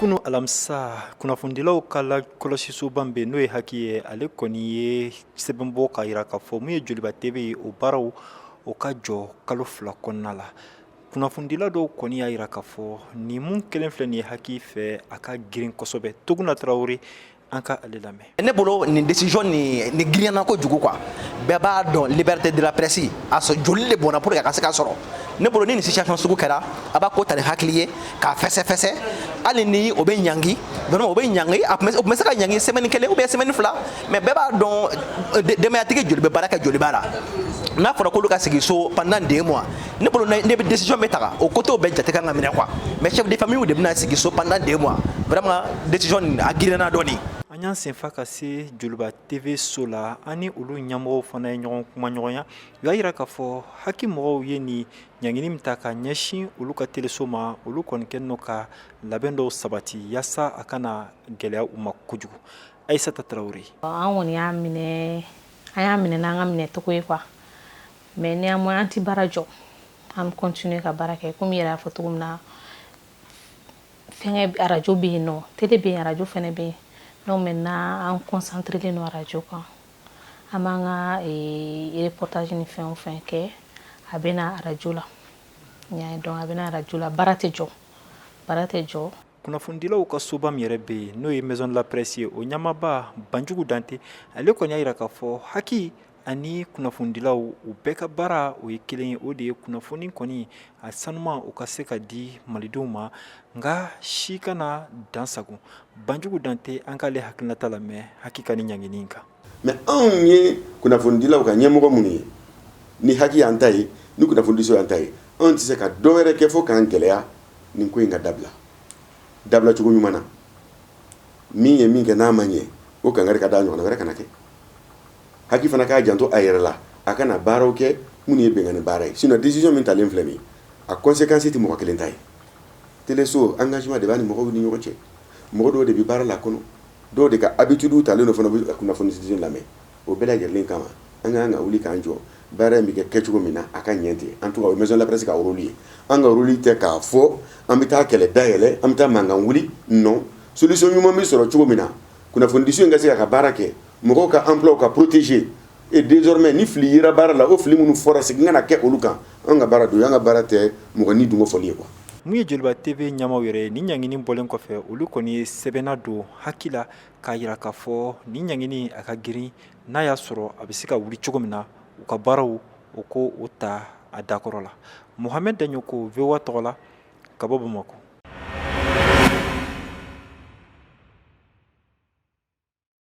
Kunu alamisa, kunnafonidilaw ka lakɔlɔsisoba bɛ n'o ye HAC ye, ale kɔni ye sɛbɛn bɔ k'a jira k'a fɔ min ye Joliba TV ye, o baaraw o ka jɔ kalo 2 kɔnɔna la. Kunnafonidila dɔw kɔni y'a jira k'a fɔ nin mun kelen filɛ nin ye HAC fɛ, a ka girin kosɛbɛ. Toguna Tarawele, an ka ale lamɛn. Ne bolo, nin décision nin girinyana kojugu quoi. Bɛɛ b'a dɔn, liberté de la presse, a sɔrɔ joli de bɔnna pour que a ka se ka sɔrɔ. Ne bolo, ni nin situation sugu kɛra, a b'a ko ta ni hakili ye k'a fɛsɛ fɛsɛ. Hali ni o bɛ ɲangi, vraiment o bɛ ɲangi, a tun bɛ o tun bɛ se ka ɲangi semaine 1 ou bien semaine 2, mais bɛɛ b'a dɔn, denbayatigi joli bɛ baara kɛ Joliba la? N'a fɔra k'olu ka sigi so pendant 2 mois, ne bolo, ne bɛ décision bɛ taga, o côté bɛɛ jate kan ka minɛ quoi. Mais chef de famille de bɛna sigi so pendant 2 mois, vraiment décision a girinna dɔɔni. An y'an senfa ka se Joliba TV so la. An ni olu ɲɛmɔgɔw fana ye ɲɔgɔn kumaɲɔgɔnya. U y'a jira k'a fɔ HAC mɔgɔw ye nin ɲangini min ta ka ɲɛsin olu ka teleso ma, olu kɔni kɛlen don ka labɛn dɔw sabati yaasa a kana gɛlɛya u ma kojugu. Ayisata Tarawele. An kɔni y'a minɛ, an y'a minɛ n'an ka minɛcogo ye quoi. Mais néanmoins, an ti baara jɔ, an bɛ continuer ka baara kɛ. Komi i yɛrɛ y'a fɔ cogo min na, fɛnkɛ, arajo bɛ yen nɔ, télé bɛ yen, arajo fɛnɛ bɛ yen. Donc maintenant, an concentré len don arajo kan. An b'an ka reportage ni fɛn o fɛn kɛ, a bɛ na arajo la. I y'a ye, donc a bɛ na arajo la, baara tɛ jɔ, baara tɛ jɔ. Kunnafonidilaw ka soba min yɛrɛ bɛ yen, n'o ye Maison de la Presse ye, o ɲɛmaaba Banjugu Dante, ale kɔni y'a jira k'a fɔ HAC ani kunnafonidilaw, u bɛɛ ka baara o ye kelen ye, o de ye kunnafoni kɔni a sanuma o ka se ka di malidenw ma, nka si kana dansago. Banjugu Dante, an k'ale hakilinata lamɛn HAC ka ni ɲangini kan. Mais anw ye kunnafonidilaw ka ɲɛmɔgɔ minnu ye, ni HAC y'an ta ye, ni kunnafonidiso y'an ta ye, anw tɛ se ka dɔ wɛrɛ kɛ fo k'an gɛlɛya nin ko in ka dabila, dabila cogo ɲuman na. Min ye min kɛ n'a ma ɲɛ, o kangari ka da ɲɔgɔnna wɛrɛ kana kɛ. HAC fana k'a janto a yɛrɛ la, a kana baaraw kɛ minnu ye bɛnkanni baara ye. Sinon, décision min talen filɛ nin ye, a conséquence tɛ mɔgɔ kelen ta ye. Teleso, engagement de b'a ni mɔgɔw ni ɲɔgɔn cɛ. Mɔgɔ dɔw de bɛ baara la kɔnɔ, dɔw de ka habitude talen don fana bɛ kunnafoni lamɛn. O bɛɛ lajɛlen kama, an ka kan ka wuli k'an jɔ, baara in bɛ kɛ kɛcogo min na, a ka ɲɛ ten. En tout cas, o ye Maison de la Presse ka rôle ye. An ka rôle tɛ k'a fɔ an bɛ taa kɛlɛ dayɛlɛ, an bɛ taa mankan wuli. Non, solution ɲuman bɛ sɔrɔ cogo min na, kunnafonidiso in ka se k'a ka baara kɛ, mɔgɔw ka emploi ka protéger, et désormais, ni fili yera baara la, o fili minnu fɔra, segin kana kɛ olu kan. An ka baara don, an ka baara tɛ mɔgɔ ni dungo fɔli ye quoi. Mun ye Joliba TV ɲɛmaw yɛrɛ ye, ni ɲangini bɔlen kɔfɛ, olu kɔni ye sɛbɛnna don HAC la k'a jira k'a fɔ ni ɲangini a ka girin, n'a y'a sɔrɔ a bɛ se ka wuli cogo min na, u ka baaraw o ko o ta a dakɔrɔ la. Mohamed Daɲoko, VOA tɔgɔ la, ka bɔ Bamakɔ.